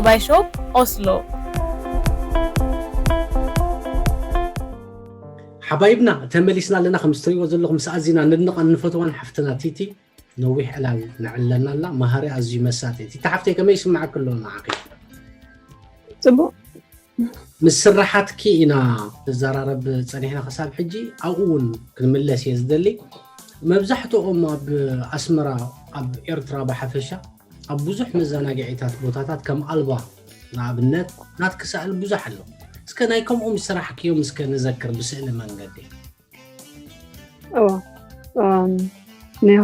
ባይ ሾፕ ኦስሎ። ሓባይብና ተመሊስና ኣለና። ከም እትሪእዎ ዘለኹም ምስ ኣዚና ነድንቓን ንፈትዋን ሓፍትና ቲቲ ነዊሕ ዕላል ንዕለና ኣላ። መሃሪ ኣዝዩ መሳጢ። ቲቲ ሓፍተይ ከመይ ይስምዓኪ ኣሎ ንዓኺ? ጽቡቕ። ምስ ስራሓትኪ ኢና ንዘራረብ ጸኒሕና ክሳብ ሕጂ። ኣብኡ እውን ክንምለስ እየ ዝደሊ። መብዛሕትኦም ኣብ ኣስመራ ኣብ ኤርትራ ብሓፈሻ ኣብ ብዙሕ መዘናግዒታት ቦታታት ከም ኣልባ ንኣብነት ናትኪ ስእሊ ብዙሕ ኣሎ። እስከ ናይ ከምኦም ዝሰራሕክዮም እስከ ንዘክር ብስእሊ መንገዲ። እዎ ናይ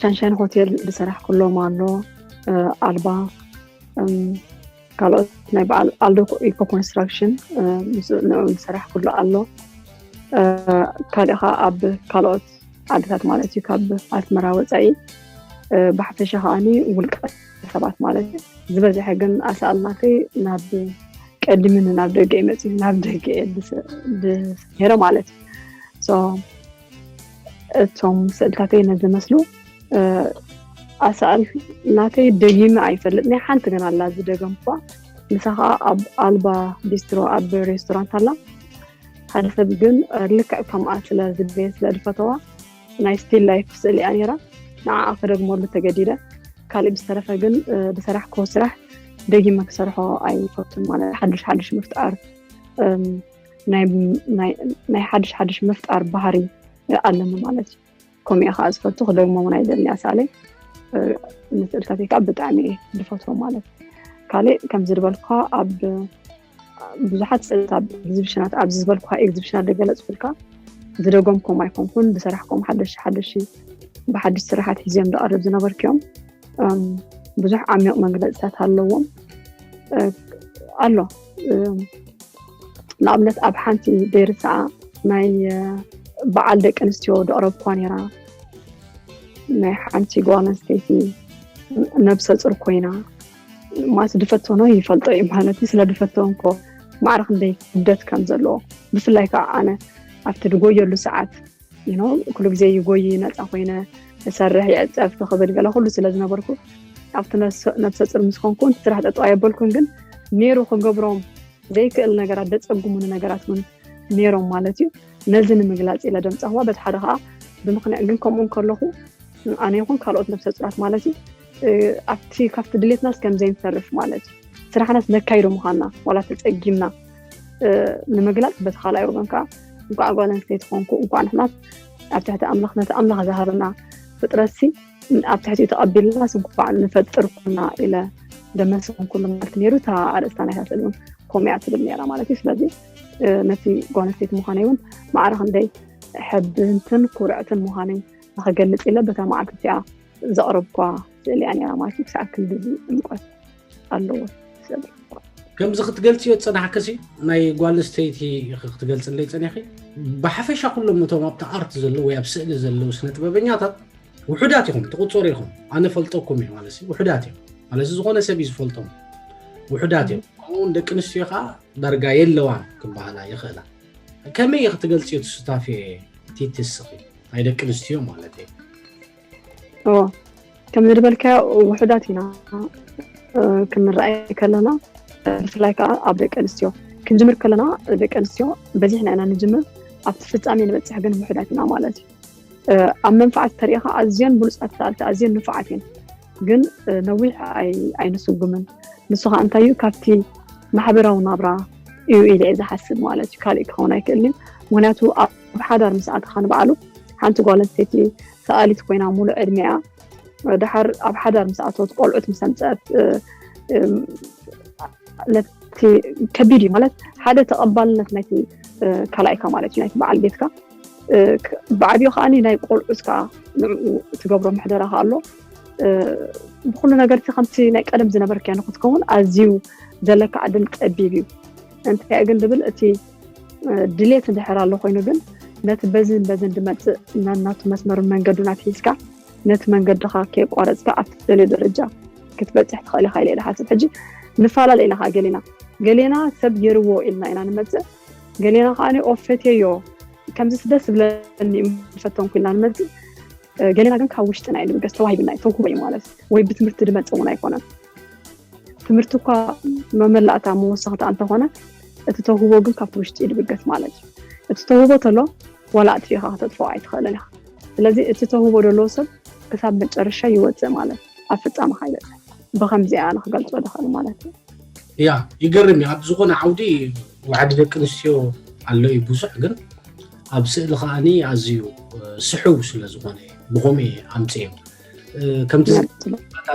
ሻንሻይን ሆቴል ዝሰራሕ ኩሎም ኣሎ። ኣልባ ካልኦት ናይ በዓል ኣልዶ ኢኮ ኮንስትራክሽን ንኡ ዝሰራሕ ኩሉ ኣሎ። ካሊእ ከዓ ኣብ ካልኦት ዓድታት ማለት እዩ ካብ ኣስመራ ወፃኢ ብሓፈሻ ከዓኒ ውልቀ ሰባት ማለት እዩ። ዝበዝሐ ግን ኣሳእልናተይ ናብ ቀዲምኒ ናብ ደገ ይመፅዩ ናብ ደገ ድሄረ ማለት እዩ። እቶም ስእልታተይ ነዚ መስሉ ኣሳእል ናተይ ደጊመ ኣይፈልጥ ናይ ሓንቲ ግን ኣላ ዝደገምኳ ንሳ ከዓ ኣብ ኣልባ ቢስትሮ ኣብ ሬስቶራንት ኣላ። ሓደ ሰብ ግን ልክዕ ከምኣ ስለ ዝደየ ስለ ዝፈተዋ ናይ ስቲል ላይፍ ስእሊ እያ ነይራ። ንዓኣ ክደግመሉ ተገዲደ። ካሊእ ብዝተረፈ ግን ዝሰራሕክዎ ስራሕ ደጊመ ክሰርሖ ኣይፈቱን ማለት ሓዱሽ ሓዱሽ ምፍጣር ናይ ሓድሽ ሓድሽ ምፍጣር ባህሪ ኣለኒ ማለት እዩ። ከምኡ ከኣ ዝፈቱ ክደግሞ እውን ኣይደልን እያ ሳለይ ንስእልታተይ ከዓ ብጣዕሚ እየ ዝፈትዎ ማለት እዩ። ካሊእ ከምዚ ዝበልኩካ ኣብ ብዙሓት ስእልታት ኣብ ኤግዚቢሽናት ኣብዚ ዝበልኩካ ኤግዚቢሽናት ዝገለፅኩልካ ዝደገምኩም ኣይኮንኩን ዝሰራሕኩም ሓደሽ ሓደሽ ብሓድሽ ስራሓት ሒዝዮም ዝቐርብ ዝነበርክዮም ብዙሕ ዓሚቕ መግለፅታት ኣለዎም ኣሎ። ንኣብነት ኣብ ሓንቲ ደይርሳዓ ናይ በዓል ደቂ ኣንስትዮ ዘቕረብኳ ነይራ። ናይ ሓንቲ ጓል ኣንስተይቲ ነብሰ ፁር ኮይና ማለት ዝፈተኖ ይፈልጦ እዩ ማለት እዩ። ስለ ዝፈተንኮ ማዕረ ክንደይ ክብደት ከም ዘለዎ ብፍላይ ከዓ ኣነ ኣብቲ ዝጎየሉ ሰዓት ኩሉ ግዜ ይጎይ ነፃ ኮይነ እሰርሕ ይዕፀፍ ክብል ገለ ኩሉ ስለ ዝነበርኩ ኣብቲ ነብሰ ፁር ምስ ኮንኩ ስራሕ ጠጠው ኣየበልኩን ግን ነይሩ ክገብሮም ዘይክእል ነገራት ዘፀጉሙኒ ነገራት እውን ነይሮም ማለት እዩ። ነዚ ንምግላፅ ኢለ ደምፃኽዋ በቲ ሓደ ከዓ ብምክንያት ግን ከምኡ እንከለኹ ኣነ ይኹን ካልኦት ነብሰ ፁራት ማለት እዩ ኣብቲ ካብቲ ድሌትናስ ከም ዘይንተርፍ ማለት እዩ ስራሕናስ ነካይዶ ምዃንና ዋላ ተፀጊምና ንምግላፅ በቲ ካልኣይ ወገን ከዓ እንኳዕ ጓል ኣንስተይቲ ኮንኩ እንኳዕ ንሕናት ኣብ ትሕቲ ኣምላኽ ነቲ ኣምላኽ ዝሃበና ፍጥረትሲ ኣብ ትሕቲኡ ተቐቢልናስ እንኳዕ ንፈጥር ኩና ኢለ ደመስግን ኩሉ ማለት ነይሩ እታ ኣርእስታ ናይታ ስእሊ እውን ከምኡ እያ ትብል ነይራ ማለት እዩ ስለዚ ነቲ ጓል ኣንስተይቲ ምዃነይ እውን ማዕረ ክንደይ ሕብንትን ኩርዕትን ምዃነይ ንኸገልፅ ኢለ በታ መዓልቲ እቲኣ ዘቕረብኳ ስእሊ እያ ነይራ ማለት እዩ ክሳዕ ክንድዚ ዕምቆት ኣለዎ ስእሊ ከምዚ ክትገልፅዮ ዝፀናሕክሲ ናይ ጓል ኣንስተይቲ ክትገልፅለይ ፀኒኺ ብሓፈሻ ኩሎም እቶም ኣብቲ ኣርት ዘለዉ ወይ ኣብ ስእሊ ዘለዉ ስነ ጥበበኛታት ውሑዳት ኢኹም ትቁፀሩ ኢኹም ኣነ ፈልጠኩም እዩ ማለት ውሑዳት እዮም ማለት ዝኾነ ሰብ እዩ ዝፈልጦም ውሑዳት እዮም ከምኡውን ደቂ ኣንስትዮ ከዓ ዳርጋ የለዋን ክበሃላ ይኽእላ ከመይ ክትገልፅዮ ትስታፌ ቲቲ እስኺ ናይ ደቂ ኣንስትዮ ማለት እዩ ከምዚ ዝበልካዮ ውሑዳት ኢና ክንረኣይ ከለና ብፍላይ ከዓ ኣብ ደቂ ኣንስትዮ ክንጅምር ከለና ደቂ ኣንስትዮ በዚሕና ኢና ንጅምር ኣብቲ ፍፃሜ ንበፅሕ ግን ውሑዳት ኢና ማለት እዩ ኣብ መንፋዓት ተሪኢኻ ኣዝዮን ብሉፃት ሰኣልቲ ኣዝዮን ንፉዓት እየን ግን ነዊሕ ኣይንስጉምን ንሱ ከዓ እንታይ እዩ ካብቲ ማሕበራዊ ናብራ እዩ ኢለ እየ ዝሓስብ ማለት እዩ ካሊእ ክኸውን ኣይክእልን እዩ ምክንያቱ ኣብ ሓዳር ምስ ኣተኻ ንባዕሉ ሓንቲ ጓል ኣንስተይቲ ሰኣሊት ኮይና ሙሉእ ዕድሚኣ ድሓር ኣብ ሓዳር ምስ ኣተወት ቆልዑት ምስ ኣምፀአት ነቲ ከቢድ እዩ ማለት ሓደ ተቐባልነት ናይቲ ካልኣይካ ማለት እዩ ናይቲ በዓል ቤትካ ብዓብዮ ከዓ ናይ ቆልዑት ከዓ ንዕኡ ትገብሮ ምሕደራ ከዓ ኣሎ ብኩሉ ነገርቲ ከምቲ ናይ ቀደም ዝነበርክያ ንክትከውን ኣዝዩ ዘለካ ዕድል ፀቢብ እዩ እንታይ ግን ዝብል እቲ ድሌት እንድሕር ኣሎ ኮይኑ ግን ነቲ በዝን በዝን ዝመፅእ ናናቱ መስመርን መንገዱን ኣትሒዝካ ነቲ መንገድኻ ከየቋረፅካ ኣብቲ ትደልዮ ደረጃ ክትበፅሕ ትኽእል ኢኻ ኢለ ዝሓስብ ሕጂ ንፈላለ ኢና ከዓ ገሊና ገሌና ሰብ ገይርዎ ኢልና ኢና ንመፅእ ገሌና ከዓ ኦፍ ፈትየዮ ከምዚ ደስ ዝብለኒ ምፈተንኩ ኢልና ንመፅእ ገሌና ግን ካብ ውሽጥና እዩ ዝብገስ ተዋሂብና እዩ ተውህቦ እዩ ማለት ወይ ብትምህርቲ ዝመፅእ እውን ኣይኮነን ትምህርቲ እኳ መመላእታ መወሰኽታ እንተኾነ፣ እቲ ተውህቦ ግን ካብቲ ውሽጢ እዩ ዝብገስ ማለት እዩ። እቲ ተውህቦ ተሎ ዋላ ኣጥፊእኻ ክተጥፍኦ ኣይትኽእልን ኢኻ። ስለዚ እቲ ተውህቦ ዘለዎ ሰብ ክሳብ መጨረሻ ይወፅእ ማለት እዩ። ኣብ ፍፃመ ከይበፅሕ ብኸምዚ ኣነ ክገልፆ ዝኽእል ማለት እዩ። ያ ይገርም እዩ። ኣብ ዝኾነ ዓውዲ ዋዕዲ ደቂ ኣንስትዮ ኣሎ እዩ ብዙሕ፣ ግን ኣብ ስእሊ ከዓኒ ኣዝዩ ስሕው ስለ ዝኾነ ብኸምኡ ኣምፅዮ ከምቲ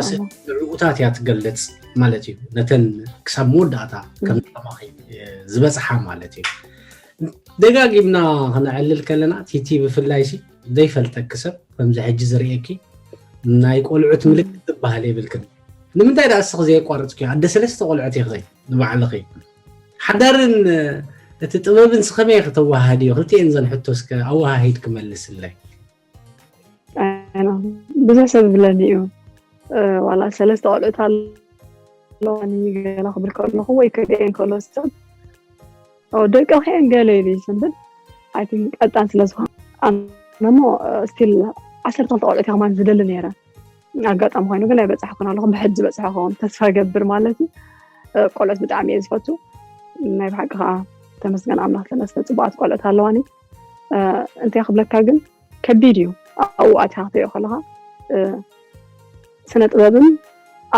ስእሊ ንዕኡታት እያ ትገልፅ ማለት እዩ። ነተን ክሳብ መወዳእታ ከም ዝበፅሓ ማለት እዩ። ደጋጊምና ክነዕልል ከለና ቲቲ ብፍላይ ሲ ዘይፈልጠኪ ሰብ ከምዚ ሕጂ ዝርእየኪ ናይ ቆልዑት ምልክት ዝበሃል የብልክን። ንምንታይ ደኣ እስኺ ዘየቋረፅኪ ኣደ ሰለስተ ቆልዑት ኢኺ ንባዕልኺ? ሓዳርን እቲ ጥበብን ሲ ከመይ ክተወሃሃድዮ? ክልቲኤን ዘን ሕቶ እስከ ኣወሃሂድ ክመልስለይ። ብዙሕ ሰብ ይብለኒ እዩ፣ ዋላ ሰለስተ ቆልዑት ኣለዋኒ ገለ ክብል ከለኹ ወይ ክርእየን ከሎ ሰብ ደቂ ኸየን ገለ ኢሉ ይሰንብድ። ኣይ ቲንክ ቀጣን ስለ ዝኾነ ኣነሞ ስቲል ዓሰርተ ክልተ ቆልዑት ከማን ዝደሊ ነይረ። ኣጋጣሚ ኮይኑ ግን ኣይበፃሕኩን ኣለኹ። ብሕጂ ዝበፅሐ ክኸውን ተስፋ ገብር ማለት እዩ። ቆልዑት ብጣዕሚ እየ ዝፈቱ። ናይ ብሓቂ ከዓ ተመስገን ኣምላኽ ሰለስተ ፅቡቃት ቆልዑት ኣለዋኒ። እንታይ ክብለካ ግን ከቢድ እዩ። ኣብኡ ኣትኻ ክትሪኦ ከለኻ ስነ ጥበብን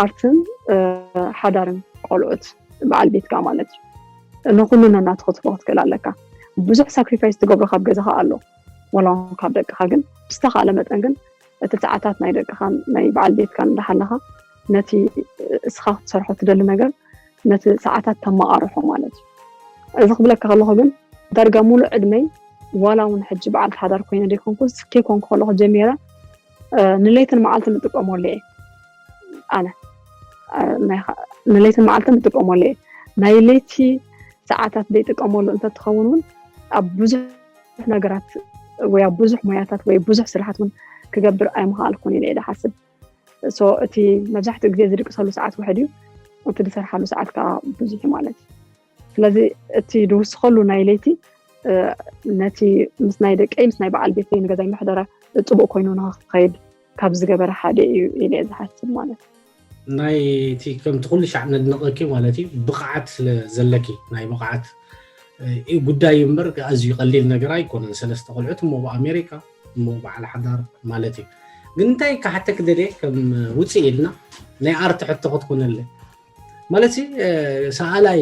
ኣርትን ሓዳርን ቆልዑት በዓል ቤትካ ማለት እዩ። ንኩሉ ነናቱ ክትህቦ ክትክእል ኣለካ። ብዙሕ ሳክሪፋይስ ትገብሮ ካብ ገዛኻ ኣሎ፣ ዋላ እውን ካብ ደቅኻ። ግን ብዝተኻእለ መጠን ግን እቲ ሰዓታት ናይ ደቅኻን ናይ በዓል ቤትካን እንዳሓለኻ ነቲ እስኻ ክትሰርሖ ትደሊ ነገር ነቲ ሰዓታት ተመቓርሖ ማለት እዩ። እዚ ክብለካ ከለኹ ግን ዳርጋ ሙሉእ ዕድመይ ዋላ እውን ሕጂ በዓልቲ ሓዳር ኮይነ ዘይኮንኩስ ከይኮንኩ ከለኹ ጀሚረ ንለይትን መዓልትን እጥቀመሉ እየ። ኣነ ንለይትን መዓልትን እጥቀመሉ እየ። ናይ ለይቲ ሰዓታት ዘይጥቀመሉ እንተትኸውን እውን ኣብ ብዙሕ ነገራት ወይ ኣብ ብዙሕ ሞያታት ወይ ብዙሕ ስራሓት እውን ክገብር ኣይምኽኣልኩን ኢለ እየ ዝሓስብ። ሶ እቲ መብዛሕትኡ ግዜ ዝድቅሰሉ ሰዓት ውሕድ እዩ፣ እቲ ዝሰርሓሉ ሰዓት ከዓ ብዙሕ እዩ ማለት እዩ። ስለዚ እቲ ዝውስኸሉ ናይ ለይቲ ነቲ ምስ ናይ ደቀይ ምስ ናይ በዓል ቤተይ ንገዛይ ምሕደራ ፅቡቅ ኮይኑ ንክኸይድ ካብ ዝገበረ ሓደ እዩ ኢለ እየ ዝሓስብ ማለት እዩ። ናይቲ ከምቲ ኩሉ ሻዕ ነድንቐኪ ማለት እዩ ብቕዓት ስለ ዘለኪ ናይ ብቕዓት ጉዳይ እዩ እምበር ኣዝዩ ቀሊል ነገር ኣይኮነን። ሰለስተ ቆልዑት እሞ ብኣሜሪካ እሞ በዓል ሓዳር ማለት እዩ። ግን እንታይ ክሓተኪ ደልየ ከም ውፅእ ኢልና ናይ ኣርት ሕቶ ክትኮነለ ማለት ሰኣላይ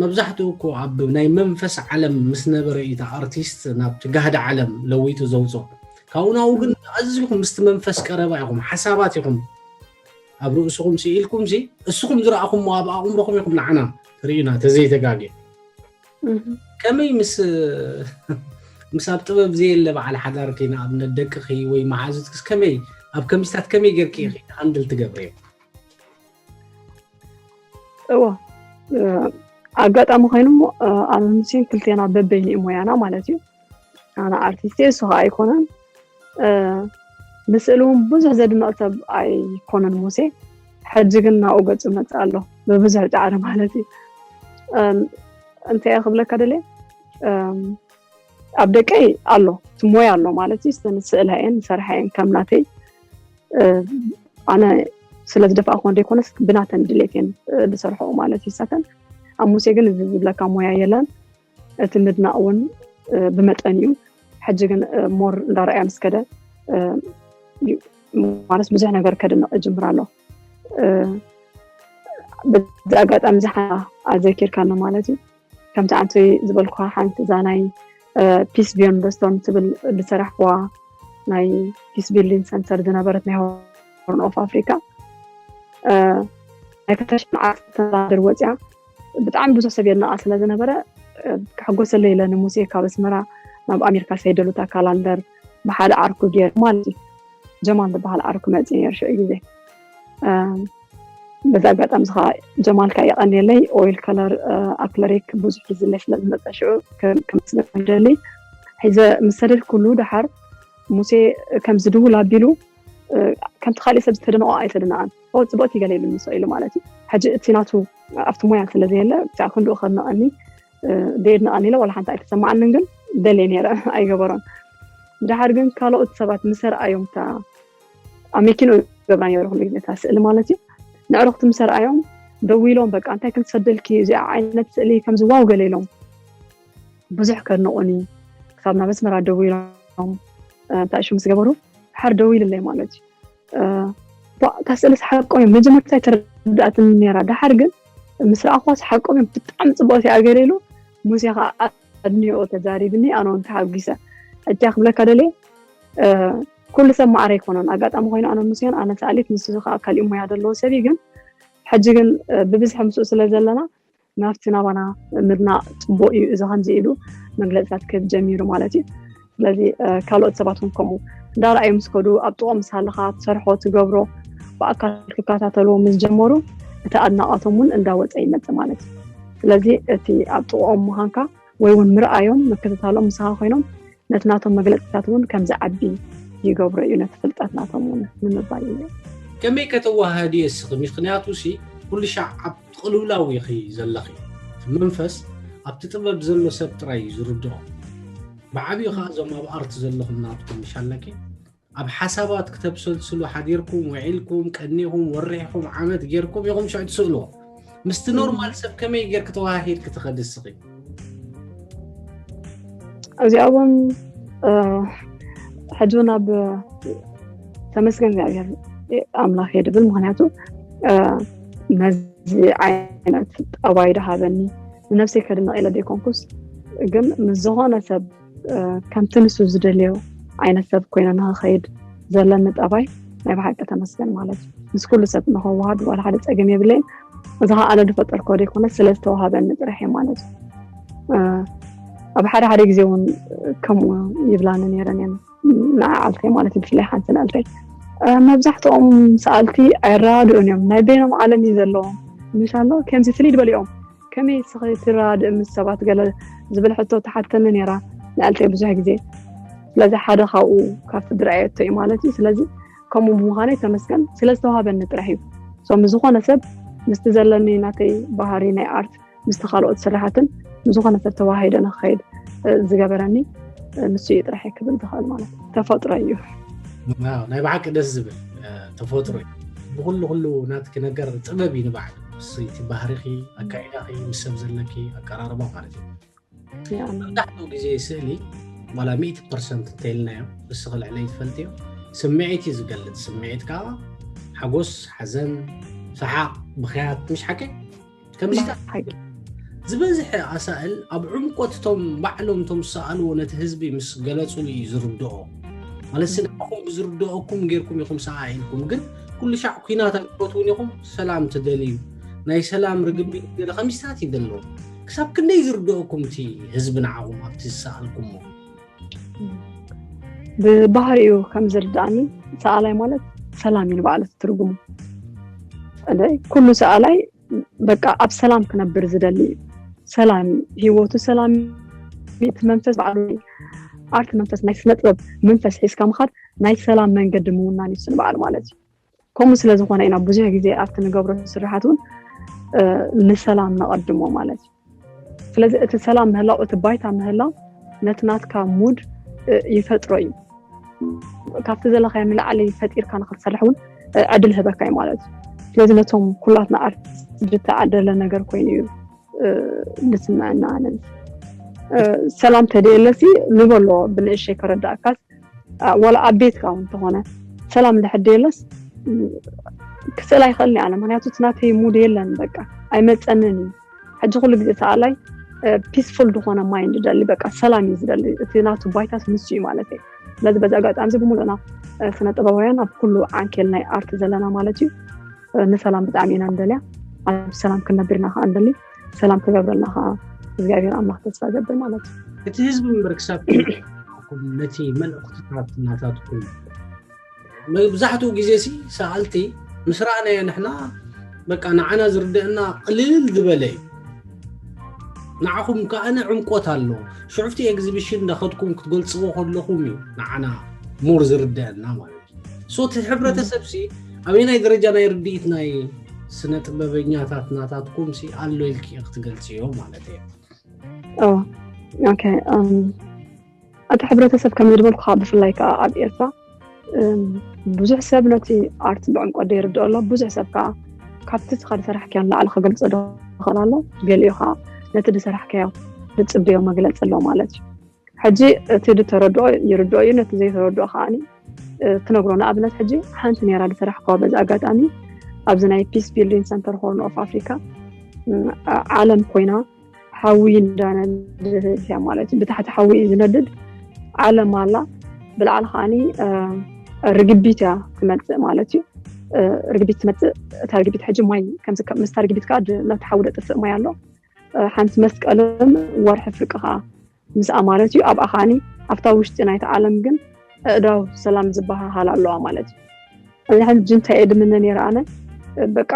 መብዛሕትኡ እኮ ኣብ ናይ መንፈስ ዓለም ምስ ነበረ እዩ ኣርቲስት ናብቲ ጋህዲ ዓለም ለዊጡ ዘውፅኦ። ካብኡ ናብኡ ግን ኣዝኹም ምስቲ መንፈስ ቀረባ ኢኹም፣ ሓሳባት ኢኹም ኣብ ርእስኹም ስኢልኩም ሲ እስኹም ዝረኣኹም ኣብ ኣእምሮኹም ኢኹም ንዓና ትርእዩና ተዘይተጋግየ። ከመይ ምስ ምስ ኣብ ጥበብ ዘየለ በዓል ሓዳርኪ ንኣብነት ደቅኺ ወይ መሓዙትክስ ከመይ ኣብ ከምዚታት ከመይ ጌርኪ ኢኺ ሃንድል ትገብርዮ? እዎ ኣጋጣሚ ኮይኑ ኣነ ሙሴን ክልቴና በበይኒ ሞያና ማለት እዩ። ኣነ ኣርቲስት እሱ ከዓ ኣይኮነን። ንስእሊ እውን ብዙሕ ዘድንቕ ሰብ ኣይኮነን ሙሴ። ሕጂ ግን ናብኡ ገፁ መፅእ ኣሎ ብብዙሕ ፃዕሪ ማለት እዩ። እንታይ ክብለካ ደልየ ኣብ ደቀይ ኣሎ እቲ ሞያ ኣሎ ማለት እዩ። ስእላ እየን ዝሰርሓ እየን ከም ናተይ ኣነ ስለ ዝደፋእኩ ዘይኮነስ ብናተን ድሌት እየን ዝሰርሐኦ ማለት እዩ። ሳተን ኣብ ሙሴ ግን እዚ ዝብለካ ሞያ የለን። እቲ ምድናቕ እውን ብመጠን እዩ። ሕጂ ግን ሞር እንዳረኣያ ምስ ከደ ማለት ብዙሕ ነገር ከድንቕ ይጅምር ኣሎ። በዚ ኣጋጣሚ እዚ ሓ ኣዘኪርካኒ ማለት እዩ። ከምቲ ኣንቲ ዝበልኳ ሓንቲ እዛ ናይ ፒስ ቢዮንድ ስቶርም ትብል ዝሰራሕክዋ ናይ ፒስ ቢልዲንግ ሰንተር ዝነበረት ናይ ሆርን ኦፍ ኣፍሪካ ናይ ክልተ ሽሕን ዓሰርተን ላንደር ወፅያ ብጣዕሚ ብዙሕ ሰብ የድንቓ ስለ ዝነበረ ክሕጎሰለይ ኢለ ንሙሴ ካብ ኣስመራ ናብ ኣሜሪካ ዝሰደሉታ ካላንደር ብሓደ ዓርኩ ገይሩ ማለት እዩ። ጀማል ዝበሃል ዓርኩ መፅእ ነይሩ ሽዑ ግዜ። በዚ ኣጋጣሚ እዚ ከዓ ጀማል ከዓ የቐንየለይ። ኦይል ከለር ኣክለሪክ ብዙሕ ሒዝለይ ስለ ዝመፀ ሽዑ ክምስገን ይደሊ። ሒዘ ምስ ሰደድኩሉ ደሓር ሙሴ ከምዚ ድውል ኣቢሉ ከምቲ ካሊእ ሰብ ዝተደነቆ ኣይተደነቃን። ኦ ፅብቅቲ ገለ ኢሉ ንሶ ኢሉ ማለት እዩ። ሕጂ እቲ ናቱ ኣብቲ ሞያ ስለ ዘየለ ብቻ ክንድኡ ከድነቀኒ ደየድነቀኒ ኢለ ዋላ ሓንቲ ኣይተሰማዓንን፣ ግን ደልየ ነይረ ኣይገበሮን። ብድሓር ግን ካልኦት ሰባት ምስ ኣርኣዮም እታ ኣብ መኪንኡ ገብራ ነይሩ ኩሉ ግዜ እታ ስእሊ ማለት እዩ። ንዕርኽቱ ምስ ኣርኣዮም ደዊሎም በቃ እንታይ ክንሰደልኪ እዚኣ ዓይነት ስእሊ ከምዚ ዋው ገለ ኢሎም ብዙሕ ከድንቑኒ ክሳብ ናብ ኣስመራ ደዊሎም እንታይ ሽሙ ዝገበሩ ድሓር ደዊልለይ ማለት እዩ። እታ ስእሊ ሓቆም እዮም መጀመርታ ኣይተረዳእትን ነራ ድሓር ግን ምስ ረኣኳስ ሓቆም እዮም ብጣዕሚ ፅቡቅ እያ ገለ ኢሉ ሙሴ ከዓ ኣድንዮ ተዛሪብኒ ኣነ እውን ተሓጒሰ። ሕጂ ክብለካ ደልየ ኩሉ ሰብ ማዕረ ኣይኮነን ኣጋጣሚ ኮይኑ ኣነ ሙሴን ኣነ ሰኣሊት ንሱ ከዓ ካሊእ ሞያ ዘለዎ ሰብ እዩ ግን ሕጂ ግን ብብዝሒ ምስኡ ስለ ዘለና ናብቲ ናባና ምድናቕ ፅቡቕ እዩ እዚ ከምዚ ኢሉ መግለፅታት ክህብ ጀሚሩ ማለት እዩ። ስለዚ ካልኦት ሰባት እውን ከምኡ እንዳረኣዩ ምስ ከዱ ኣብ ጥቕኦም ምስ ሃለኻ ትሰርሖ ትገብሮ ብኣካል ክከታተልዎ ምስ ጀመሩ እቲ ኣድናቐቶም እውን እንዳወፀ ይመፅእ ማለት እዩ። ስለዚ እቲ ኣብ ጥቕኦም ምዃንካ ወይ እውን ምርኣዮም ምክትታሎም ምሳኻ ኮይኖም ነቲ ናቶም መግለፅታት እውን ከም ዝዓቢ ይገብሮ እዩ ነቲ ፍልጠት ናቶም እውን ንምባይ እዩ። ከመይ ከተዋሃድዮ እስኺ ምክንያቱ ሲ ኩሉ ሻዕ ኣብ ቅልውላው ኢኺ ዘለኺ እቲ መንፈስ ኣብቲ ጥበብ ዘሎ ሰብ ጥራይ እዩ ዝርድኦ ብዓብዩ ከዓ እዞም ኣብ ኣርት ዘለኹም ናትኩም ምሽ ኣለኪ ኣብ ሓሳባት ክተብሰልስሉ ሓዲርኩም ውዒልኩም ቀኒኹም ወሪሕኩም ዓመት ጌርኩም ኢኹም ሽዑ ትስእልዎ ምስቲ ኖርማል ሰብ ከመይ ጌርኪ ተዋሃሂድኪ ትኸዲ እስኺ እዚኣ እውን ሕጂ ናብ ተመስገን እግዚኣብሔር ኣምላኽ እየ ድብል ምክንያቱ ነዚ ዓይነት ጠባይ ድሃበኒ ንነብሰይ ከድንቕ ኢለ ዘይኮንኩስ ግን ምስ ዝኾነ ሰብ ከምቲ ንሱ ዝደልዮ ዓይነት ሰብ ኮይነ ንክኸይድ ዘለኒ ጠባይ ናይ ብሓቂ ተመስገን ማለት እዩ ምስ ኩሉ ሰብ ንኸወሃድ ዋላ ሓደ ፀገም የብለይን እዚ ከዓ ኣነ ዝፈጠርኮ ዘይኮነ ስለ ዝተዋሃበኒ ጥራሕ እዩ ማለት እዩ ኣብ ሓደ ሓደ ግዜ እውን ከምኡ ይብላኒ ነይረን እየን ንዓዓልተይ ማለት እዩ ብፍላይ ሓንቲ ንዕልተይ መብዛሕትኦም ሰኣልቲ ኣይረዳድኡን እዮም ናይ በይኖም ዓለም እዩ ዘለዎም ምሻሎ ከምዚ ፍልይ ዝበሊኦም ከመይ ስኺ ትረዳድእ ምስ ሰባት ገለ ዝብል ሕቶ ተሓተኒ ነይራ ንዕልተይ ብዙሕ ግዜ ስለዚ ሓደ ካብኡ ካብቲ ዝረኣየቶ እዩ ማለት እዩ ስለዚ ከምኡ ብምዃነይ ተመስገን ስለ ዝተዋሃበኒ ጥራሕ እዩ ሶም ዝኾነ ሰብ ምስቲ ዘለኒ ናተይ ባህሪ ናይ ኣርት ምስቲ ካልኦት ስራሕትን ንዝኾነ ሰብ ተዋሂደ ንክኸይድ ዝገበረኒ ንሱ እዩ ጥራሕ ክብል ዝኽእል ማለት ተፈጥሮ እዩ ናይ ብሓቂ ደስ ዝብል ተፈጥሮ እዩ ብኩሉ ኩሉ ናትኪ ነገር ጥበብ እዩ ንባዕሉ እቲ ባህሪኺ ኣካይዳኺ ምስ ሰብ ዘለኪ ኣቀራርባ ማለት እዩ መብዛሕትኡ ግዜ ስእሊ ዋላ ሚእቲ ፐርሰንት እንተይልናዮ እስኺ ልዕለይ ትፈልጥዮ ስምዒት እዩ ዝገልፅ ስምዒት ከዓ ሓጎስ ሓዘን ሰሓቅ ብክያት ምሽ ሓቂ ከምዚታት ዝበዝሐ ኣሳእል ኣብ ዕምቆት እቶም ባዕሎም እቶም ዝሰኣልዎ ነቲ ህዝቢ ምስ ገለፁሉ እዩ ዝርድኦ ማለት ንዓኹም ብዝርድኦኩም ጌርኩም ኢኹም ሰኣኢልኩም ግን ኩሉ ሻዕ ኩናት ኣይትፈትውን ኢኹም ሰላም ትደልዩ ናይ ሰላም ርግቢት ገለ ከምዚታት እዩ ዘለዎም ክሳብ ክንደይ ዝርድኦኩም እቲ ህዝቢ ንዓኹም ኣብቲ ዝሰኣልኩሞ ብባህሪኡ ከም ዝርዳእኒ ሰኣላይ ማለት ሰላም እዩ ንባዕሉ ትርጉሙ ኩሉ ሰኣላይ በቃ ኣብ ሰላም ክነብር ዝደሊ እዩ ሰላም ህይወቱ ሰላም እቲ መንፈስ በዓሉ ኣርት መንፈስ ናይ ስነ ጥበብ መንፈስ ሒዝካ ምኻድ ናይ ሰላም መንገዲ ምውናን እዩ ንባዕሉ ማለት እዩ ከምኡ ስለ ዝኾነ ኢና ብዙሕ ግዜ ኣብቲ ንገብሮ ስራሓት እውን ንሰላም ነቐድሞ ማለት እዩ ስለዚ እቲ ሰላም ምህላው እቲ ባይታ ምህላው ነቲ ናትካ ሙድ ይፈጥሮ እዩ ካብቲ ዘለካዮ ንላዕሊ ፈጢርካ ንክትሰርሕ እውን ዕድል ህበካ እዩ ማለት እዩ ስለዚ ነቶም ኩላትና ኣርት ዝተዓደለ ነገር ኮይኑ እዩ ዝስምዐና ኣነ ሰላም ተደየለሲ ንበሎ ብንእሸይ ከረዳእካስ ዋላ ኣብ ቤትካ እውን እንተኾነ ሰላም እንድሕር ደየለስ ክስእል ኣይኽእልን ኣነ ምክንያቱ እቲ ናተይ ሙድ የለን በቃ ኣይመፀንን እዩ ሕጂ ኩሉ ግዜ ሰኣላይ ፒስፉል ዝኾነ ማይንድ ደሊ በቃ ሰላም እዩ ዝደሊ እቲ ናቱ ባይታስ ንሱ እዩ ማለት እዩ ስለዚ በዚ ኣጋጣሚ እዚ ብምሉእና ስነ ጥበባውያን ኣብ ኩሉ ዓንኬል ናይ ኣርት ዘለና ማለት እዩ ንሰላም ብጣዕሚ ኢና ንደልያ ኣብ ሰላም ክንነብር ኢና ከዓ ንደሊ ሰላም ክገብረልና ከዓ እግዚኣብሔር ኣምላኽ ተስፋ ገብር ማለት እዩ እቲ ህዝቢ እምበር ክሳብ ነቲ መልእኽትታት እናታትኩም መብዛሕትኡ ግዜ ሲ ሰኣልቲ ምስ ረኣናዮ ንሕና በቃ ንዓና ዝርድአና ቅልል ዝበለ እዩ ንዓኹም ከኣነ ዕምቆት ኣሎ ሽዑፍቲ ኤግዚቢሽን እንዳኸድኩም ክትገልፅዎ ከለኹም እዩ ንዓና ሞር ዝርድአና ማለት እዩ ሶ እቲ ሕብረተሰብ ሲ ኣበየናይ ደረጃ ናይ ርድኢት ናይ ስነ ጥበበኛታት ናታትኩም ሲ ኣሎ ኢልኪ ክትገልፅዮ ማለት እዩ እቲ ሕብረተሰብ ከም ዝበልኩ ብፍላይ ከዓ ኣብ ኤርትራ ብዙሕ ሰብ ነቲ ኣርት ብዕምቆት ዘይርድኦ ኣሎ ብዙሕ ሰብ ከዓ ካብቲ ስኻ ዝሰራሕካዮ ንላዕሊ ክገልጾ ዶ ክኽእል ኣሎ፣ ገሊኡ ከዓ ነቲ ዝሰራሕካዮ ዝጽበዮ መግለጺ ኣሎ ማለት እዩ። ሕጂ እቲ ዝተረድኦ ይርድኦ እዩ፣ ነቲ ዘይተረድኦ ከዓ ትነግሮ። ንኣብነት ሕጂ ሓንቲ ነይራ ዝሰራሕካዋ በዚ ኣጋጣሚ ኣብዚ ናይ ፒስ ቢልዲንግ ሰንተር ሆርን ኦፍ ኣፍሪካ ዓለም ኮይና ሓዊ እንዳነድድ እያ ማለት እዩ። ብታሕቲ ሓዊ እዩ ዝነድድ። ዓለም ኣላ ብላዕሊ ከዓኒ ርግቢት እያ ትመፅእ ማለት እዩ። ርግቢት ትመፅእ። እታ ርግቢት ሕጂ ማይ ከምዚ ምስታ ርግቢት ከዓ ነቲ ሓዊ ደጥፍእ ማይ ኣሎ። ሓንቲ መስቀልን ወርሒ ፍርቂ ከዓ ምስኣ ማለት እዩ። ኣብኣ ከዓኒ ኣብታ ውሽጢ ናይቲ ዓለም ግን ኣእዳው ሰላም ዝበሃሃል ኣለዋ ማለት እዩ። እዚ ሕጂ እንታይ እየ ድምነ ነይረ ኣነ፣ በቃ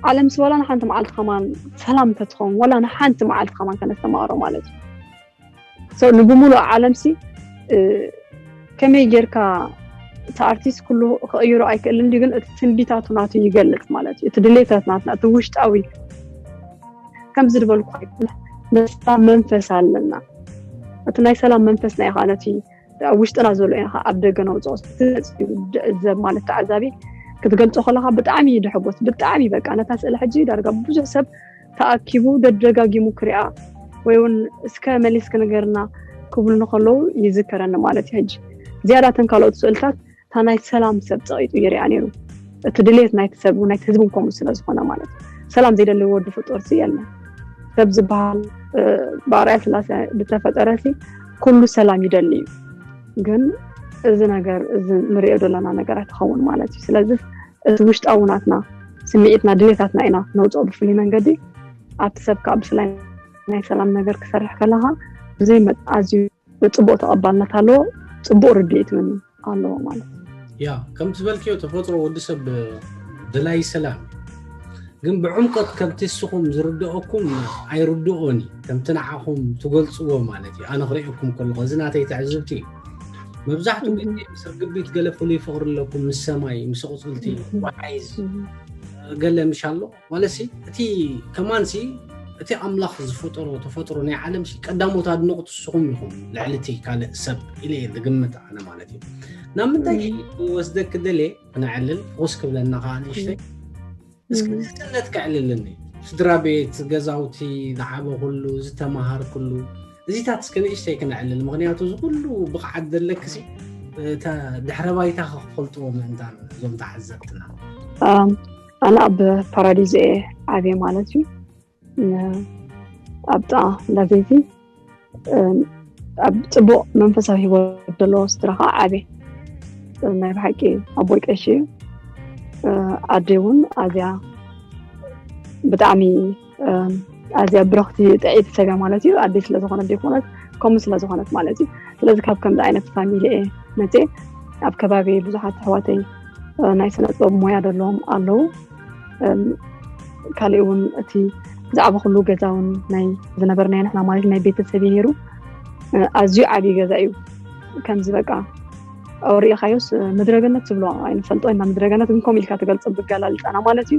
ዓለም ሲ ዋላ ንሓንቲ መዓልቲ ከማን ሰላም ተትኸውን፣ ዋላ ንሓንቲ መዓልቲ ከማን ከነስተማቕሮ ማለት እዩ። ንብሙሉእ ዓለም ሲ ከመይ ጌርካ እቲ ኣርቲስት ኩሉ ክቕይሮ ኣይክእልን ድዩ፣ ግን እቲ ትንቢታቱ ናቱ ይገልጽ ማለት እዩ። እቲ ድሌታት ናትና፣ እቲ ውሽጣዊ ከምዚ ዝበልኩ ኣይኮነ፣ ናይ ሰላም መንፈስ ኣለና። እቲ ናይ ሰላም መንፈስ ናይ ኸዓ ነቲ ኣብ ውሽጥና ዘሎ ኢና ኣብ ደገ ነውፅኦ። ዘብ ማለት ተዓዛቢ ክትገልፆ ከለካ ብጣዕሚ እዩ ድሕጎስ፣ ብጣዕሚ በቃ ነታ ስእሊ ሕጂ ዳርጋ ብዙሕ ሰብ ተኣኪቡ ደደጋጊሙ ክሪኣ ወይ እውን እስከ መሊስክ ንገርና ክብሉ ንከለዉ ይዝከረኒ ማለት እዩ። ሕጂ ዝያዳ ተን ካልኦት ስእልታት እታ ናይ ሰላም ሰብ ፀቂጡ ይሪኣ ነይሩ። እቲ ድሌት ናይቲ ሰብ ናይቲ ህዝብን ከምኡ ስለ ዝኾነ ማለት እዩ። ሰላም ዘይደሊ ወዲ ፍጡር ሲ የለን። ሰብ ዝበሃል ብኣርኣያ ስላሴ ዝተፈጠረ ሲ ኩሉ ሰላም ይደሊ እዩ። ግን እዚ ነገር እዚ ንሪኦ ዘለና ነገር ኣይትኸውን ማለት እዩ። ስለዚ እቲ ውሽጣዊ ናትና ስምዒትና ድሌታትና ኢና ነውፅኦ ብፍሉይ መንገዲ። ኣብቲ ሰብ ከዓ ብፍላይ ናይ ሰላም ነገር ክሰርሕ ከለካ ብዘይ ኣዝዩ ፅቡቅ ተቐባልነት ኣለዎ። ፅቡቅ ርድኢት እውን ኣለዎ ማለት እዩ። ያ ከም ዝበልክዮ ተፈጥሮ ወዲ ሰብ ደላይ ሰላም ግን ብዕምቀት ከምቲ እስኹም ዝርድኦኩም ኣይርድኦን እዩ። ከምቲ ንዓኹም ትገልፅዎ ማለት እዩ። ኣነ ክርእየኩም ከለኹ እዚ ናተይ ትዕዝብቲ እዩ። መብዛሕትኡ ግዜ ምስ ርግቢት ገለ ፍሉይ ፍቕሪ ኣለኩም ምስ ሰማይ ምስ ኣቑፅልቲ ወሓይዝ ገለ ምሽ ኣሎ ማለት ሲ እቲ ከማን ሲ እቲ ኣምላኽ ዝፈጠሮ ተፈጥሮ ናይ ዓለም ሲ ቀዳሞት ኣድነቕቲ እስኹም ኢኹም ልዕሊ እቲ ካልእ ሰብ ኢለ እየ ዝግምት ኣነ ማለት እዩ። ናብ ምንታይ ወስደክ ደልየ ክነዕልል ቁስ ክብለና ከዓ ንእሽተይ እስኪ ንእስነት ከዕልልኒ ስድራ ቤት ገዛውቲ ዝዓበ ኩሉ ዝተመሃር ኩሉ እዚታት እስከ ንእሽተይ ክነዕልል ምክንያቱ እዚ ኩሉ ብቕዓት ዘለክሲ ተድሕረ ባይታ ክፈልጥዎ ምእንታን እዞም ተዓዘብትና ኣነ ኣብ ፓራዲዞ እየ ዓብየ ማለት እዩ ኣብ ጥቓ እንዳዘይቲ ኣብ ፅቡቕ መንፈሳዊ ሂወት ዘለዎ ስድራ ከዓ ዓብየ ናይ ብሓቂ ኣቦይ ቀሺ እዩ ኣደ እውን ኣዝያ ብጣዕሚ ኣዝያ ብረኽቲ ጥዕይቲ ሰብ እያ ማለት እዩ ኣደይ ስለዝኾነት ዘይኮነት ከምኡ ስለዝኾነት ማለት እዩ ስለዚ ካብ ከምዚ ዓይነት ፋሚሊ እየ መፅየ ኣብ ከባቢ ብዙሓት ኣሕዋተይ ናይ ስነ ጥበብ ሞያ ዘለዎም ኣለዉ ካሊእ እውን እቲ ዝዓበኹሉ ገዛ እውን ናይ ዝነበርናዮ ንሕና ማለት ናይ ቤተሰብ እዩ ነይሩ ኣዝዩ ዓብዪ ገዛ እዩ ከምዚ በቃ ሪኢኻዮስ ምድረገነት ትብሎ ኣይንፈልጦ ኢና ምድረገነት ግን ከም ኢልካ ትገልፆ ብገላልፃና ማለት እዩ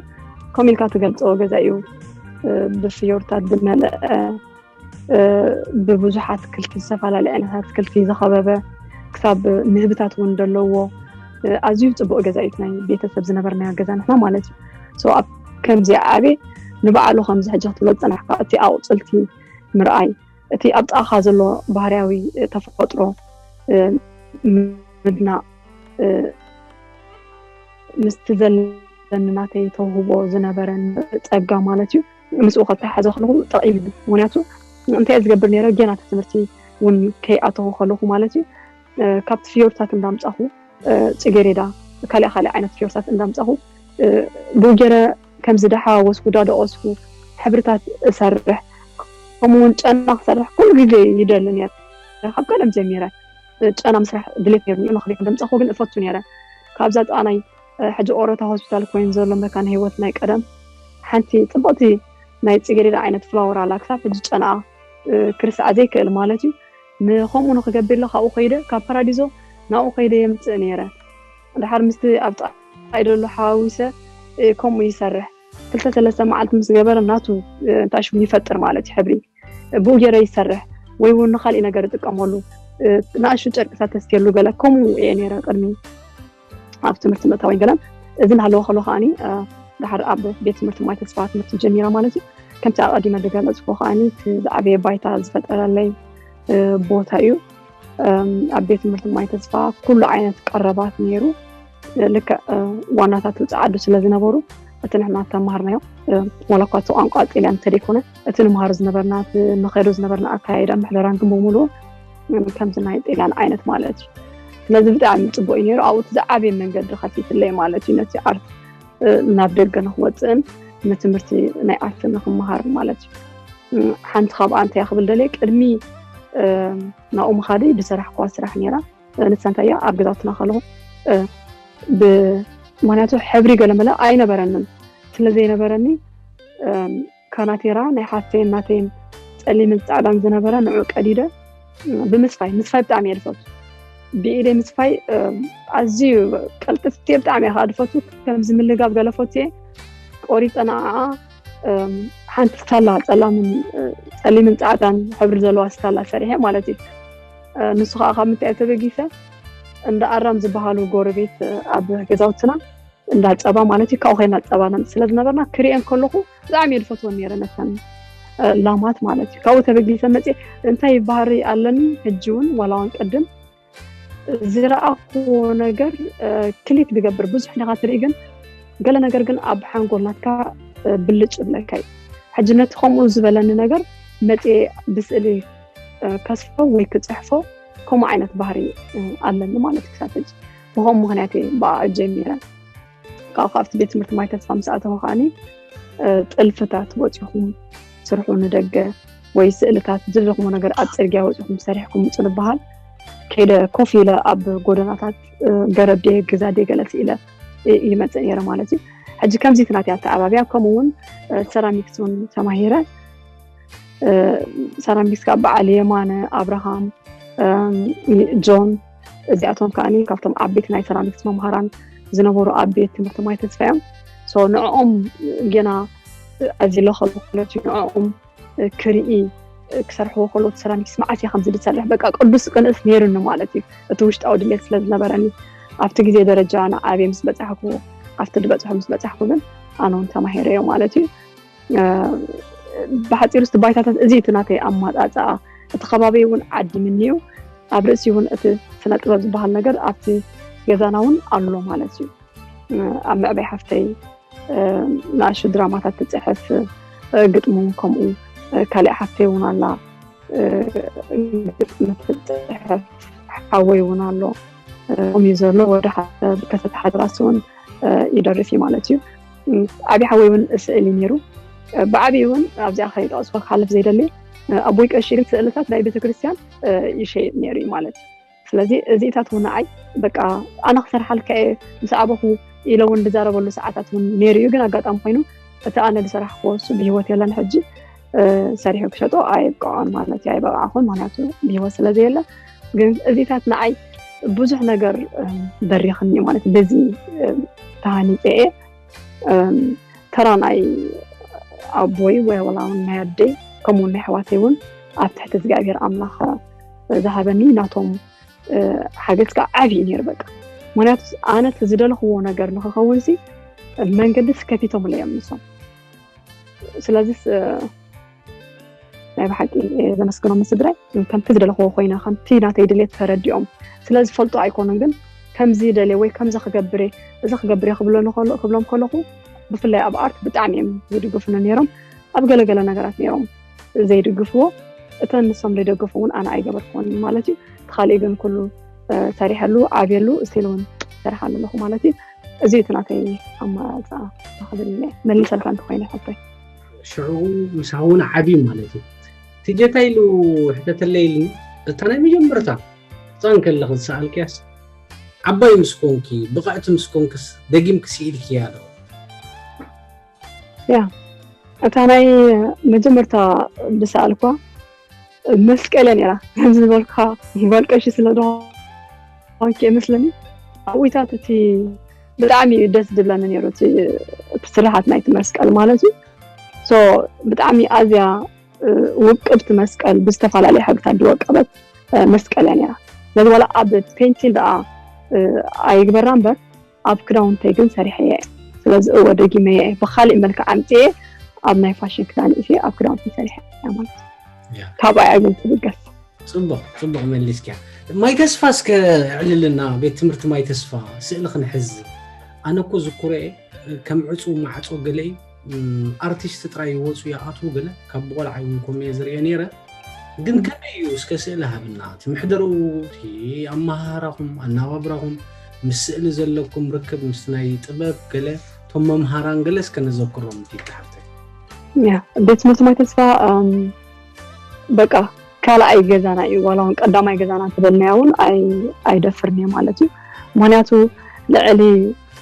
ከም ኢልካ ትገልፆ ገዛ እዩ ብፍዮርታት ዝመልአ ብብዙሕ ኣትክልቲ ዝተፈላለዩ ዓይነት ኣትክልቲ ዝኸበበ ክሳብ ንህብታት እውን ዘለዎ ኣዝዩ ፅቡቅ ገዛ እዩ ናይ ቤተሰብ ዝነበርናዮ ገዛ ንሕና ማለት እዩ ኣብ ከምዚ ዓብየ ንባዕሉ ከምዚ ሕጂ ክትብሎ ዝፀናሕካ እቲ ኣቁፅልቲ ምርኣይ እቲ ኣብ ጥቓኻ ዘሎ ባህርያዊ ተፈጥሮ ምድናቕ ምስቲ ዘለኒ ናተይ ተውህቦ ዝነበረን ፀጋ ማለት እዩ ምስኡ ከተሓዘ ከለኹ ጠቒሙ ምክንያቱ እንታይ ዝገብር ነረ ገና እቲ ትምህርቲ እውን ከይኣተኹ ከለኹ ማለት እዩ ካብቲ ፍዮርታት እንዳምፃኹ ፅጌሬዳ ካልእ ካልእ ዓይነት ፍዮርታት እንዳምፃኹ ብኡ ገይረ ከምዚ ዳሓዋወስኩ ዳደቀስኩ ሕብርታት እሰርሕ ከምኡውን ጨና ክሰርሕ ኩሉ ግዜ ይደሊ ነረ ካብ ቀደም ጀሚረ ጨና ምስራሕ ድሌት ነርኒ መክሪ ከምደምፀኹ ግን እፈቱ ነረ ካብዛ ጣናይ ሕጂ ኦሮታ ሆስፒታል ኮይኑ ዘሎ መካነ ህይወት ናይ ቀደም ሓንቲ ፅቡቅቲ ናይ ፅጌሬዳ ዓይነት ፍላወር ኣላ ክሳብ ሕጂ ጨና ክርስዓ ዘይክእል ማለት እዩ ንከምኡ ንክገብር ኢለ ካብኡ ከይደ ካብ ፓራዲዞ ናብኡ ከይደ የምፅእ ነይረ ድሓር ምስቲ ኣብ ጣይ ደሎ ሓዋዊሰ ከምኡ ይሰርሕ ክልተ ሰለስተ መዓልቲ ምስ ገበረ ናቱ ታሽሙ ይፈጥር ማለት እዩ ሕብሪ ብኡ ገይረ ይሰርሕ ወይ እውን ንካሊእ ነገር ይጥቀመሉ ንኣሹ ጨርቅታት ተስትየሉ ገለ ከምኡ እየ ነይረ ቅድሚ ኣብ ትምህርቲ ምእታወይ ገለን እዚ እናሃለወ ከሎ ከዓኒ ድሓር ኣብ ቤት ትምህርቲ ማይ ተስፋ ትምህርቲ ጀሚረ ማለት እዩ። ከምቲ ኣቐዲመ ዝገለፅኩ ከዓኒ እቲ ዝዓበየ ባይታ ዝፈጠረለይ ቦታ እዩ። ኣብ ቤት ትምህርቲ ማይ ተስፋ ኩሉ ዓይነት ቀረባት ነይሩ። ልክዕ ዋናታት ውፅዓዱ ስለ ዝነበሩ እቲ ንሕና ተማሃርናዮ ዋላ እኳ እቲ ቋንቋ ጥልያን እንተደይኮነ እቲ ንመሃር ዝነበርና እቲ ንኸዶ ዝነበርና ኣካያይዳ ምሕደራን ግን ብምሉኡ ከምዚ ናይ ጥልያን ዓይነት ማለት እዩ። ስለዚ ብጣዕሚ ፅቡቅ እዩ ነይሩ። ኣብኡ እቲ ዝዓበየ መንገዲ ከፊትለይ ማለት እዩ። ነቲ ኣርት ናብ ደገ ንክወፅእን ንትምህርቲ ናይ ኣርት ንክመሃር ማለት እዩ። ሓንቲ ካብኣ እንታይ ክብል ደልየ ቅድሚ ናብኡ ምኻደይ ዝሰራሕክዋ ስራሕ ነይራ። ንሳ እንታይ እያ ኣብ ገዛውትና ከለኹ ምክንያቱ ሕብሪ ገለመለ ኣይነበረንን። ስለ ዘይነበረኒ ካናቴራ ናይ ሓፍተይን ናተይን ፀሊምን ፃዕዳን ዝነበረ ንዑ ቀዲደ ብምስፋይ ምስፋይ ብጣዕሚ እየ ዝፈቱ። ብኢደይ ምስፋይ ኣዝዩ ቀልጥፍቲ ብጣዕሚ እየ ከዓ ዝፈቱ። ከምዚ ምልጋብ ገለ ፈትየ ቆሪፀ ንዓኣ ሓንቲ ስታላ ፀላምን ፀሊምን ፃዕዳን ሕብሪ ዘለዋ ስታላ ሰሪሐ ማለት እዩ። ንሱ ከዓ ካብ ምንታይ ተበጊሰ እንዳ ኣራም ዝበሃሉ ጎረቤት ኣብ ገዛውትና እንዳ ፀባ ማለት እዩ ካብኡ ከይና ፀባ ነምፅእ ስለ ዝነበርና ክሪኤን ከለኹ ብጣዕሚ እየ ዝፈትወን ነይረ ነተን ላማት ማለት እዩ። ካብኡ ተበጊሰ መፅእ እንታይ ባህሪ ኣለኒ ሕጂ እውን ዋላ እውን ቅድም ዝረኣኽዎ ነገር ክሊክ ዝገብር ብዙሕ ዲኻ ትርኢ ግን ገለ ነገር ግን ኣብ ሓንጎል ናትካ ብልጭ ይብለካ እዩ። ሕጂ ነቲ ከምኡ ዝበለኒ ነገር መፅየ ብስእሊ ከስፎ ወይ ክፅሕፎ ከምኡ ዓይነት ባህሪ ኣለኒ ማለት ክሳብ ሕጂ። ብኸምኡ ምክንያት እየ ብኣ ጀሚረ። ካብኡ ካብቲ ቤት ትምህርቲ ማይ ተስፋ ምስ ኣተኹ ከዓኒ ጥልፍታት ወፂኹም ስርሑ ንደገ ወይ ስእልታት ዝደለኹሞ ነገር ኣብ ፅርግያ ወፂኹም ሰሪሕኩም ምፁ ንበሃል። ከይደ ኮፍ ኢለ ኣብ ጎደናታት ገረብ ድየ ገዛ ድየ ገለ ኢለ ይመፅእ ነይረ ማለት እዩ። ሕጂ ከምዚ ናተይ ኣተዓባብያ ከምኡ እውን ሰራሚክስ እውን ተማሂረ። ሰራሚክስ ካብ በዓል የማነ ኣብርሃም ጆን እዚኣቶም ከዓኒ ካብቶም ዓበይቲ ናይ ሰራሚክስ መምሃራን ዝነበሩ ኣብ ቤት ትምህርቲ ማይ ተስፋ እዮም። ንዕኦም ገና ኣዚ ለኸሉ ኩለት ንዕኦም ክርኢ ክሰርሕዎ ከለዎ ሰራሚክስ መዓስ እየ ከምዚ ዝሰርሕ በቃ ቅዱስ ቅንእስ ነይሩኒ ማለት እዩ። እቲ ውሽጣዊ ድሌት ስለ ዝነበረኒ ኣብቲ ግዜ ደረጃ ንዓብየ ምስ በፃሕኩ ኣብቲ ዝበፅሑ ምስ በፃሕኩ ግን ኣነ እውን ተማሂረዮ ማለት እዩ። ብሓፂሩ እቲ ባይታታት እዚ እቲ ናተይ ኣማፃፅኣ እቲ ከባቢ እውን ዓዲ ምንዩ ኣብ ርእሲ እውን እቲ ስነ ጥበብ ዝበሃል ነገር ኣብቲ ገዛና እውን ኣሎ ማለት እዩ። ኣብ መዕበይ ሓፍተይ ንኣሹ ድራማታት ትፅሕፍ ግጥሚ እውን ከምኡ ካሊእ ሓፍተይ እውን ኣላ ግጥሚ ትፅሕፍ ሓወይ እውን ኣሎ ከምኡ እዩ ዘሎ ወዲ ከሰተ ሓድራስ እውን ይደርፍ እዩ ማለት እዩ። ዓብዪ ሓወይ እውን ስእሊ ነይሩ። ብዓብዪ እውን ኣብዚኣ ከይጠቕስኮ ክሓልፍ ዘይደሊ ኣቦይ ቀሺ ግን ስእልታት ናይ ቤተክርስትያን ይሸይጥ ነይሩ እዩ ማለት እዩ። ስለዚ እዚኢታት እውን ንዓይ በቃ ኣነ ክሰርሓልካ እየ ምስ ዓበኹ ኢለ እውን ዝዛረበሉ ሰዓታት እውን ነይሩ እዩ። ግን ኣጋጣሚ ኮይኑ እቲ ኣነ ዝሰራሕክዎ እሱ ብህይወት የለን ሕጂ ሰሪሑ ክሸጦ ኣይብቅዖን ማለት እዩ ኣይበቅዓኹን ምክንያቱ ብህይወት ስለ ዘየለ ግን እዚታት ንዓይ ብዙሕ ነገር በሪኽኒ ማለት በዚ ተሃኒፀ እየ ተራ ናይ ኣቦይ ወይ ወላ ናይ ኣደይ ከምኡ ናይ ኣሕዋተይ እውን ኣብ ትሕቲ እግዚኣብሔር ኣምላኽ ዝሃበኒ ናቶም ሓገዝ ከዓ ዓብዪ እዩ ነይሩ በቃ ምክንያቱ ኣነ ዝደለኽዎ ነገር ንክኸውን ሲ መንገዲ ስከፊቶምለ እዮም ንሶም ስለዚ ናይ ብሓቂ ዘመስግኖም ስድራይ ከምቲ ዝደለኽዎ ኮይነ ከምቲ ናተይ ድሌት ተረዲኦም ስለ ዝፈልጡ ኣይኮኑን ግን ከምዚ ደልየ ወይ ከምዚ ክገብር እዚ ክገብር ክብሎም ከለኹ ብፍላይ ኣብ ኣርት ብጣዕሚ እዮም ዝድግፉኒ ነይሮም ኣብ ገለገለ ነገራት ነይሮም ዘይድግፍዎ እተን ንሶም ዘይደገፉ እውን ኣነ ኣይገበርክዎን ማለት እዩ እቲ ካሊእ ግን ኩሉ ሰሪሐሉ ዓብየሉ እስቲል እውን ሰርሓሉ ኣለኹ ማለት እዩ እዚ እቲ ናተይ ኣማራፃ ክብል መሊሰልካ እንተኮይነ ሓቶይ ሽዑ ምሳውን ዓብዩ ማለት እዩ ትጀታ ኢሉ ሕተተለይ ኢሉ እታ ናይ መጀመርታ ህፃን ከለክ ዝሰኣልክያስ ዓባይ ምስ ኮንኪ ብቕዕቲ ምስ ኮንክስ ደጊምኪ ስኢልክያ ዶ ያ እታ ናይ መጀመርታ ዝሰኣልኳ መስቀል እያ ነራ ከምዚ ዝበልካ ጓል ቀሺ ስለ ዝኾንኪ እመስለኒ ኣብኡታት እቲ ብጣዕሚ ደስ ዝብለኒ ነይሩ እቲ ስራሓት ናይቲ መስቀል ማለት እዩ ብጣዕሚ ኣዝያ ውቅብቲ መስቀል ብዝተፈላለየ ሕብርታት ዝወቀበት መስቀል እያ ነራ ነዚ ዋላ ኣብ ፔንሲል ደኣ ኣይግበራ እምበር ኣብ ክዳውንተይ ግን ሰሪሐ እየ ስለዚ እወ፣ ደጊመ እየ ብካሊእ መልክዕ ኣምፅኤ ኣብ ናይ ፋሽን ክዳን እየ ኣብ ክዳውንቲ ሰሪሐ እየ ማለት እዩ። ያ። ካብኣ እያ ግን ትብገስ። ፅቡቕ፣ ፅቡቕ መሊስኪያ። ማይ ተስፋ እስከ ዕልልና፣ ቤት ትምህርቲ ማይ ተስፋ ስእሊ ክንሕዝ። ኣነ እኮ ዝኩረ እየ፣ ከም ዕፁ ማዕፆ ገለ እዩ። እም፣ ኣርቲስት ጥራይ ይወፁ ይኣትዉ ገለ፣ ካብ ብቆልዓ እውን ከምኡ እየ ዝሪኦ ነይረ። ግን ከመይ እዩ እስከ ስእሊ ሃብና፣ እቲ ምሕደርኡ፣ እቲ ኣመሃህራኹም፣ ኣናባብራኹም፣ ምስ ስእሊ ዘለኩም ርክብ፣ ምስ ናይ ጥበብ ገለ፣ እቶም መምሃራን ገለ እስከ ነዘክሮም እቲ ሓፍተይ። ያ፣ ቤት ትምህርቲ ማይ ተስፋ እም፣ በቃ ካልኣይ ገዛና እዩ። ዋላ እውን ቀዳማይ ገዛና እንተበልናዮ እውን ኣይ ኣይደፍርን እየ ማለት እዩ። ምክንያቱ ልዕሊ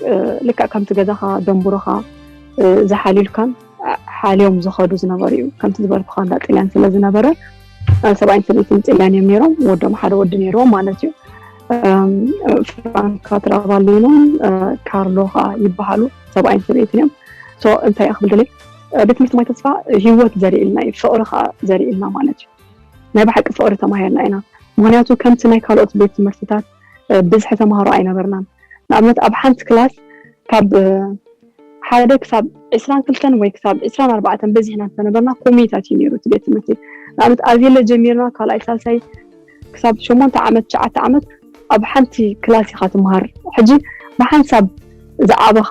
እ፣ ልክዕ ከምቲ ገዛኻ ደንቡርኻ እ፣ ዝሓልዩልካን እ፣ ሓልዮም ዝኸዱ ዝነበሩ እዩ። ከምቲ ዝበልኩኻ እንዳ ጥልያን ስለ ዝነበረ እ፣ ሰብኣይን ሰበይትን ጥልያን እዮም ነይሮም። ወዶም ሓደ ወዲ ነይርዎም ማለት እዩ። እም፣ ፍራንካ ትራቫሊኖን እ፣ ካርሎ ኸዓ ይበሃሉ። ሰብኣይን ሰበይትን እዮም። ሶ እንታይ እየ ክብል ደልየ፣ እ፣ ቤት ትምህርቲ ማይ ተስፋ ህይወት ዘርእልና እዩ፣ ፍቕሪ ኸዓ ዘርእልና ማለት እዩ። ናይ ብሓቂ ፍቕሪ ተማሂርና ኢና። ምክንያቱ ከምቲ ናይ ካልኦት ቤት ትምህርትታት እ፣ ብዝሒ ተምሃሮ ኣይነበርናን። ንኣብነት ኣብ ሓንቲ ክላስ ካብ እ፣ ሓደ ክሳብ ዕስራን ክልተን ወይ ክሳብ ዕስራን ኣርባዕተን በዚሕና እንተነበርና ኮሚታት እዩ ነይሩ እቲ ቤት ትምህርቲ። ንኣብነት ኣዜለ ጀሚርና ካልኣይ ሳልሳይ ክሳብ ሸሞንተ ዓመት ትሽዓተ ዓመት ኣብ ሓንቲ ክላስ ኢኻ ትምሃር። ሕጂ ብሓንሳብ ዝዓበኻ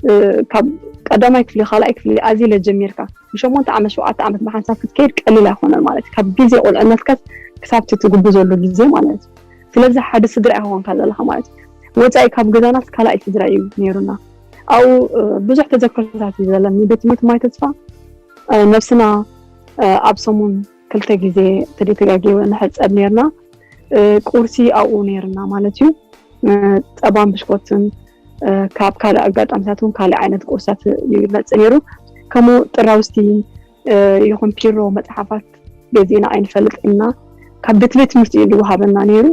እ፣ ካብ ቀዳማይ ክፍሊ ካልኣይ ክፍሊ ኣዜለ ጀሚርካ ብሸሞንተ ዓመት ሸውዓተ ዓመት ብሓንሳብ ክትከይድ ቀሊል ኣይኮነን ማለት እዩ። ካብ ግዜ ቁልዕነትካስ ክሳብ እቲ ትጉብዘሉ ግዜ ማለት እዩ። ስለዚ ሓደ ስድራ ኢኻ ኮንካ ዘለኻ ማለት እዩ። ወፃኢ ካብ ገዛናስ ካልኣይ ስድራ እዩ ነይሩና። ኣብኡ እ፣ ብዙሕ ተዘክሮታት እዩ ዘለኒ። ቤት ትምህርቲ ማይ ተስፋ እ፣ ነብስና እ፣ ኣብ ሰሙን ክልተ ግዜ ተደተጋጊበ ንሕፀብ ነይርና። እ፣ ቁርሲ ኣብኡ ነይርና ማለት እዩ። እ፣ ፀባን ብሽኮትን እ፣ ካብ ካልእ ኣጋጣሚታት እውን ካልእ ዓይነት ቁርሳት እዩ ይመፅእ ነይሩ። ከምኡ ጥራውስቲ እ፣ ይኹን ፒሮ መፅሓፋት ገዚእና ኣይንፈልጥ ኢና። ካብ ቤት ቤት ትምህርቲ እዩ ዝወሃበና ነይሩ።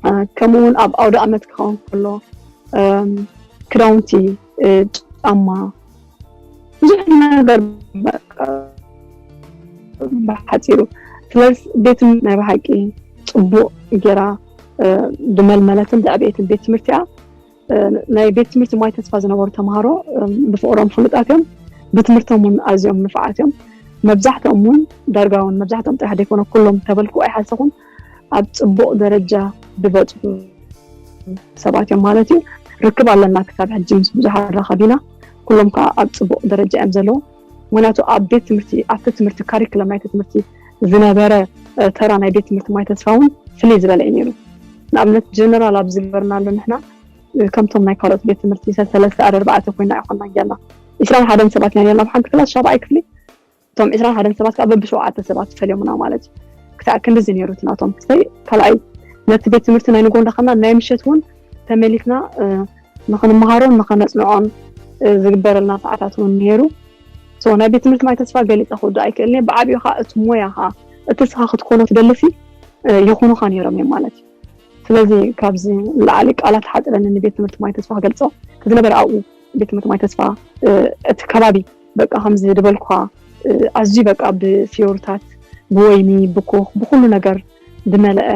እ፣ ከምኡ እውን ኣብ ኣውደ ኣመት ክኸውን ከሎ እም፣ ክዳውንቲ እ፣ ጫማ ብዙሕ ነገር በቃ ብሓፂሩ ስለዚ ቤት ናይ ብሓቂ ፅቡቕ ጌራ እ፣ ዝመልመለትን ዘዕበየትን ቤት ትምህርቲ እያ። እ፣ ናይ ቤት ትምህርቲ ማይ ተስፋ ዝነበሩ ተምሃሮ እ፣ ብፍቕሮም ፍሉጣት እዮም። ብትምህርቶም እውን ኣዝዮም ንፉዓት እዮም። መብዛሕትኦም እውን ዳርጋ እውን መብዛሕትኦም ጥራሕ ዘይኮነ ኩሎም ተበልኩ ኣይሓሰኹን ኣብ ፅቡቕ ደረጃ ዝበፅሑ ሰባት እዮም ማለት እዩ። ርክብ ኣለና ክሳብ ሕጂ ምስ ብዙሓት ንራኸብ ኢና። ኩሎም ከዓ ኣብ ፅቡቕ ደረጃ እዮም ዘለዉ። ምክንያቱ ኣብ ቤት ትምህርቲ ኣብቲ ትምህርቲ ካሪክለም ናይቲ ትምህርቲ ዝነበረ እ፣ ተራ ናይ ቤት ትምህርቲ ማይ ተስፋ እውን ፍልይ ዝበለ እዩ ነይሩ። ንኣብነት ጀነራል ኣብ ዝገበርናሉ ንሕና እ፣ ከምቶም ናይ ካልኦት ቤት ትምህርቲ ሰለስተ ኣደ ኣርባዕተ ኮይና ኣይኮንና ጌርና። ዕስራን ሓደን ሰባት ኢና ጌርና ኣብ ሓንቲ ክላስ ሻብዓይ ክፍሊ። እቶም ዕስራን ሓደን ሰባት ከዓ በብሸውዓተ ሰባት ፈልዮምና ማለት እዩ። ክሳዕ ክንድዚ ነይሩ እቲ ናቶም ክስተይ። ካልኣይ ነቲ ቤት ትምህርቲ ናይ ንጎ እንዳኸና ናይ ምሸት እውን ተመሊስና እ፣ ንኽንመሃሮን ንኸነፅንዖን እ፣ ዝግበረልና ሰዓታት እውን ነይሩ። ሶ ናይ ቤት ትምህርቲ ማይ ተስፋ ገሊፀ ክወዱ ኣይክእልን እየ። ብዓብኡ ከዓ እቲ ሞያ ከዓ እቲ ስኻ ክትኮኖ ትደልሲ እ፣ ይኹኑኻ ነይሮም እዮም ማለት እዩ። ስለዚ ካብዚ ንላዕሊ ቃላት ሓፅረኒ ንቤት ትምህርቲ ማይ ተስፋ ክገልፆ። እቲ ዝነበረ ኣብኡ ቤት ትምህርቲ ማይ ተስፋ እ፣ እቲ ከባቢ በቃ ከምዚ ዝበልኩኻ እ፣ ኣዝዩ በቃ ብፊዮርታት ብወይኒ ብኮኽ ብኩሉ ነገር ዝመልአ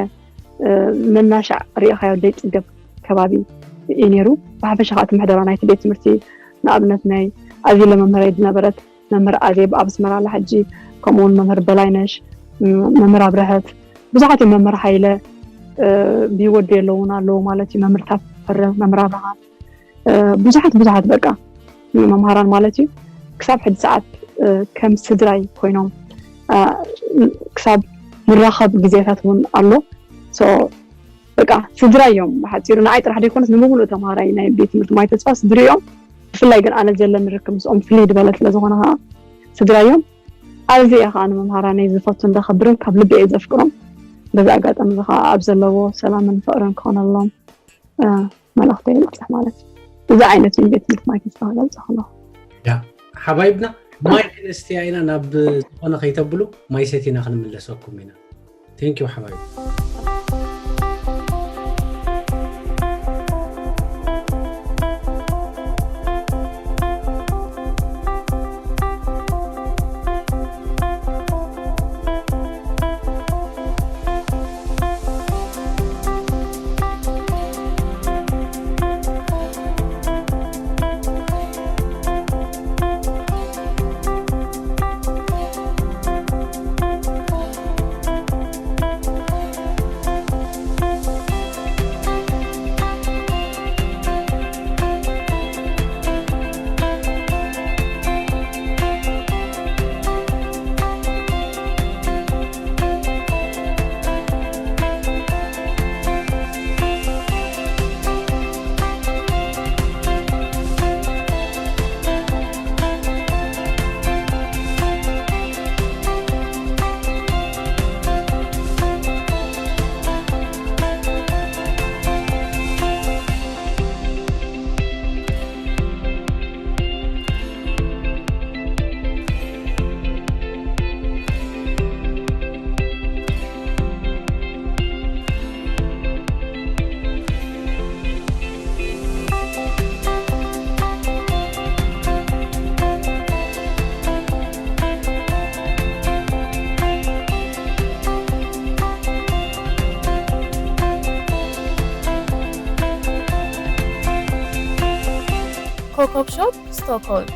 እ፣ መናሻዕ ሪኢኻዮ ዘይፅገብ ከባቢ እዩ ነይሩ። ብሓፈሻ ከዓ እቲ ምሕደራ ናይቲ ቤት ትምህርቲ ንኣብነት ናይ ኣዜለ መምህረይ ዝነበረት መምህር ኣዜብ ኣብ ኣስመራ ኣላ ሕጂ፣ ከምኡ እውን መምህር በላይነሽ፣ ም- መምህር ኣብረሀት፣ ብዙሓት እዮም፣ መምህር ሃይለ እ፣ ብህይወት ዘለውን ኣለዉ ማለት እዩ። መምህር ታፈረ፣ መምህር ኣብርሃም እ፣ ብዙሓት ብዙሓት በቃ መምሃራን ማለት እዩ። ክሳብ ሕጂ ሰዓት እ፣ ከም ስድራይ ኮይኖም እ፣ ክሳብ ንራኸብ ግዜታት እውን ኣሎ። ሶ በቃ ስድራ እዮም ብሓፂሩ። ንዓይ ጥራሕ ዘይኮነስ ንምሉእ ተምሃራይ ናይ ቤት ትምህርቲ ማይ ተስፋ ስድሪ እዮም። ብፍላይ ግን ኣነ ዘለኒ ርክብ ምስኦም ፍልይ ዝበለ ስለ ዝኾነ ከዓ ስድራ እዮም። ኣብዚ እየ ከዓ ንመምሃራነይ ዝፈቱን ዘኸብርን ካብ ልቢ እየ ዘፍቅሮም። በዚ ኣጋጣሚ እዚ ከዓ ኣብ ዘለዎ ሰላምን ፍቕርን ክኾነሎም እ፣ መልእኽተይ የብፅሕ ማለት እዩ። እዚ ዓይነት እዩ ቤት ትምህርቲ ማይ ተስፋ ክገልፆ ከለኹ። ያ ሓባይብና ማይ ክነስትያ ኢና፣ ናብ ዝኾነ ከይተብሉ ማይ ሰቲና ክንምለሰኩም ኢና። ቴንኪዩ ሓባይብ። ኮኮብ ሾፕ ስቶክሆልም።